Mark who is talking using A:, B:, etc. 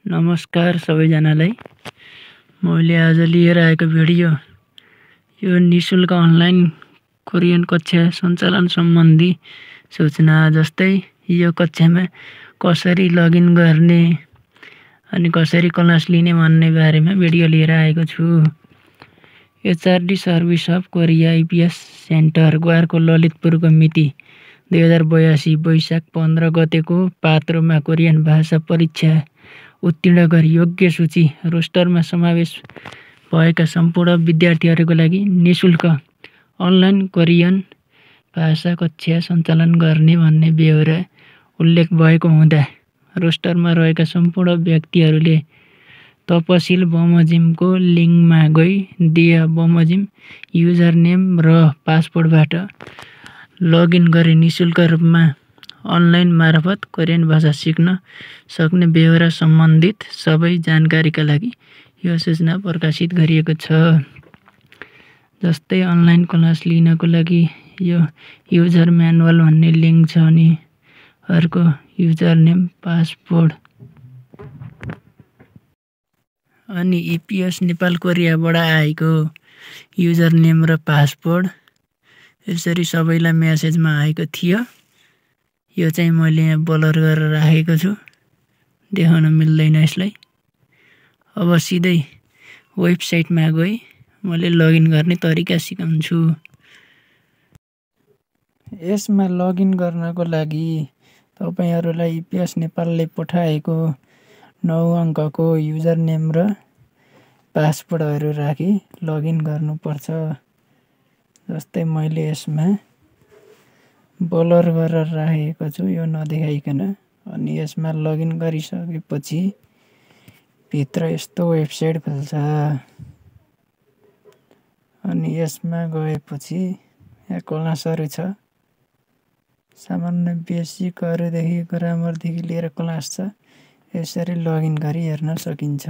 A: नमस्कार सबैजनालाई। मैले आज लिएर आएको भिडियो यो निशुल्क अनलाइन कोरियन कक्षा सञ्चालन सम्बन्धी सूचना जस्तै यो कक्षामा कसरी लगइन गर्ने अनि कसरी क्लास लिने भन्ने बारेमा भिडियो लिएर आएको छु। HRD service of Korea IPS centre ग्वारको ललितपुरको मिति 2082 वैशाख 15 गतेको पात्रोमा कोरियन भाषा परीक्षा उत्तीर्ण गरी योग्य सूची रोस्टरमा समावेश भएका सम्पूर्ण विद्यार्थीहरूको लागि निशुल्क अनलाइन कोरियन भाषा कक्षा सञ्चालन गर्ने भन्ने बेहोरा उल्लेख भएको हुँदा रोस्टरमा रहेका सम्पूर्ण व्यक्तिहरूले तपसिल बमोजिमको लिङ्कमा गई दिए बमोजिम युजर नेम र पासवर्डबाट लगइन गरी निशुल्क रूपमा अनलाइन मार्फत कोरियन भाषा सिक्न सक्ने बेहोरा सम्बन्धित सबै जानकारीका लागि यो सूचना प्रकाशित गरिएको छ। जस्तै अनलाइन क्लास लिनको लागि यो युजर म्यानुअल भन्ने लिङ्क छ अनि अर्को युजर नेम पासवर्ड अनि IPS नेपाल कोरियाबाट आएको युजर नेम र पासवर्ड यसरी सबैलाई मेसेजमा आएको थियो। यो चाहिँ मैले यहाँ ब्लर गरेर राखेको छु, देखाउन मिल्दैन यसलाई। अब सिधै वेबसाइटमा गई मैले लगइन गर्ने तरिका सिकाउँछु। यसमा लगइन गर्नको लागि तपाईहरुलाई IPS नेपालले पठाएको 9 अङ्कको युजर नेम र पासवर्डहरू राखी लगइन गर्नुपर्छ। जस्तै मैले यसमा ब्लर गरेर राखेको छु, यो नदेखाइकन। अनि यसमा लगइन गरिसकेपछि भित्र यस्तो वेबसाइट खुल्छ। अनि यसमा गएपछि यहाँ क्लासहरू छ, सामान्य बेसिकहरूदेखि ग्रामरदेखि लिएर क्लास छ। यसरी लगइन गरी हेर्न सकिन्छ।